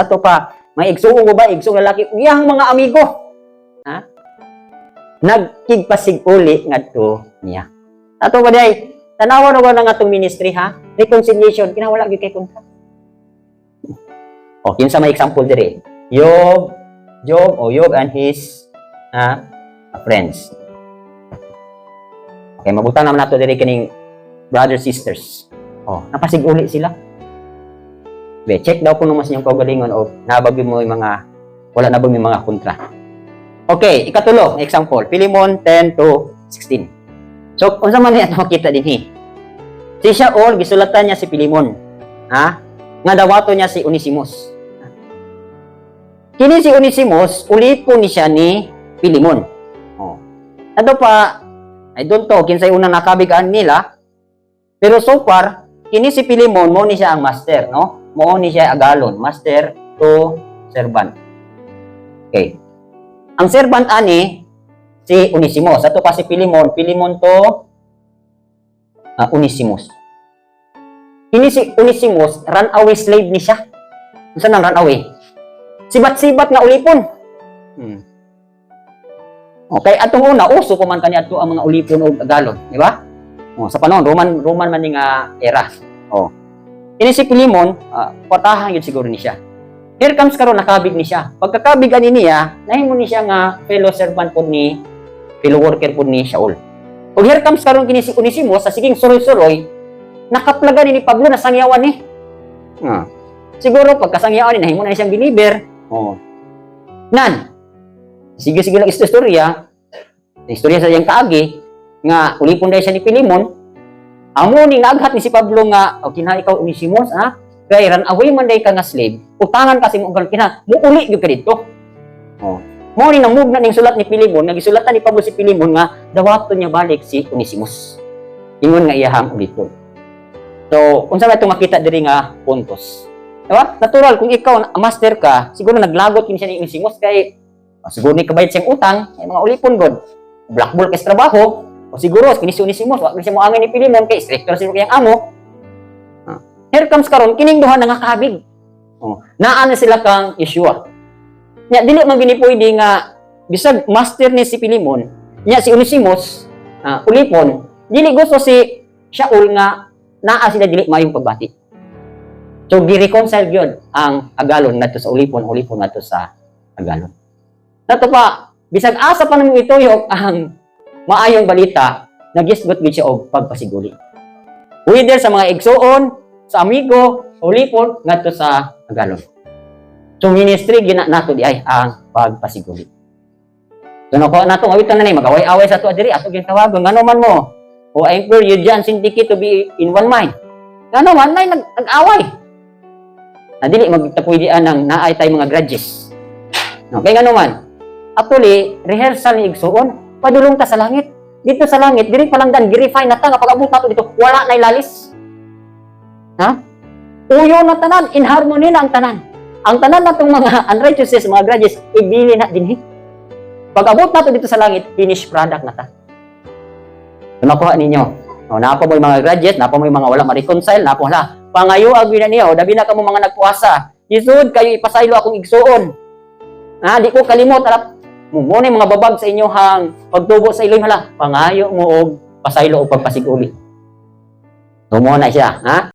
Sa ato pa, may igsuong ba, igsuong lalaki, ug iyang mga amigo. Ha? Nagkigpasiguli ngadto niya. Ato ba day, tanawa na ba ng atong ministry, ha? Reconciliation, kinawala gyud kay kontra. O, kinsa may example dire? Job, Job o Job and his friends. Okay, mabutang naman nato diri kining brothers, sisters. Oh, napasiguli sila. Be, check daw kung mas inyong kaugalingon o nabag mo yung mga wala na ba yung mga kontra. Okay, ikatulo, example, Philemon 10 to 16. So, unsa man niya makita dinhi? Si Shaul, gisulatan niya si Philemon. Ha? Nga dawato niya si Onesimus. Kini si Onesimus, ulipon ni siya ni Philemon. Oh. Ato pa, I don't know, kinsay unang nakabigaan nila. Pero so far, kini si Philemon, mo ni siya ang master, no? Mo ni siya agalon, master to servant. Okay. Ang servant ani, si Onesimus. Ato pa si Philemon, Philemon to Onesimus. Kini si Onesimus, runaway slave ni siya. Unsa nang runaway? Sibat-sibat nga ulipon. Okay, atong una uso pa man kani adto ang mga ulipon og agalon, di ba? Oh, sa panahon Roman Roman man ni nga era. Oh. Kini si Philemon, kwartahan yun siguro ni siya. Here comes karon, nakabig ni siya. Pagkakabig ani niya, nahimo ni siya nga fellow servant pod ni fellow worker pod ni Shaul. Ug here comes karon kini si Onesimus sa siging suroy-suroy, nakaplaga ni Pablo, nasangyawan ni. Siguro pagkasangyawan ni, nahimo na siyang believer. Oh. Nan. Sige sige lang istorya. Istorya sa iyang kaagi nga ulipon dahil siya ni Pilimon. Amo ni naaghat ni si Pablo nga, "O kinha ikaw Onesimus, ha? Kay run away man day ka nga slave, utangan kasi mo og kinha, muuli gyud ka didto." Oh. Mo ni namugna ning sulat ni Pilimon, nga gisulatan ni Pablo si Pilimon nga dawaton niya balik si Onesimus. Ingon nga iyahang ulipon. So, unsa may itong makita diri nga puntos? Diba? Natural, kung ikaw master ka, siguro naglagot kini siya ni Onesimus kay siguro ni kabayad siyang utang, ay mga ulipon god. Blackball kay sa trabaho, o siguro kini si Onesimus, wa siya moangay ni Pilimon kay stricto siguro kayang amo. Here comes karon kining duha nangakabig. Oh, naa na sila kang Yeshua. Nya dili man gini pwede nga bisag master ni si Pilimon, nya si Onesimus ulipon, dili gusto si Shaul nga naa sila dili maayong pagbati. So gi-reconcile gyud ang agalon ngadto sa ulipon, ulipon ngadto sa agalon. Nato pa bisag asa pa namo ituyok ang maayong balita, nagisgot gyud siya og pagpasiguli. Whether sa mga igsuon, sa amigo, ulipon ngadto sa agalon. So ministry gina nato di ay ang pagpasiguli. So nakuha nato awitan na ni mag-away-away sa ato diri, ato gyud tawagon, ngano man mo? O I implore you, John Syntyche, to be in one mind. Ngano man nay nag-away. Na dili magtapuydian ng naay tay mga grudges. No, kay ngano man? Actually, rehearsal ni igsuon, padulong ta sa langit. Dito sa langit, diri pa lang dan gi-refine na ta nga pag-abot nato dito, wala nay lalis. Ha? Uyo na tanan, in harmony na ang tanan. Ang tanan natong mga unrighteousness, mga grudges, ibili na dinhi. Pag abot nato dito sa langit, finished product na ta. So, makuha ninyo. O, naa pa mo yung mga grudges, naa pa mo yung mga wala ma-reconcile, naa pa wala. Pangayo ag na niyo, dabi na kamo mga nagpuasa. Isud kayo ipasaylo akong igsuon. Ha, di ko kalimot alap mo mo na yung mga babag sa inyo hang pagtubo sa iloy hala. Pangayo mo og pasaylo o pagpasiguli. So, mo na siya, ha?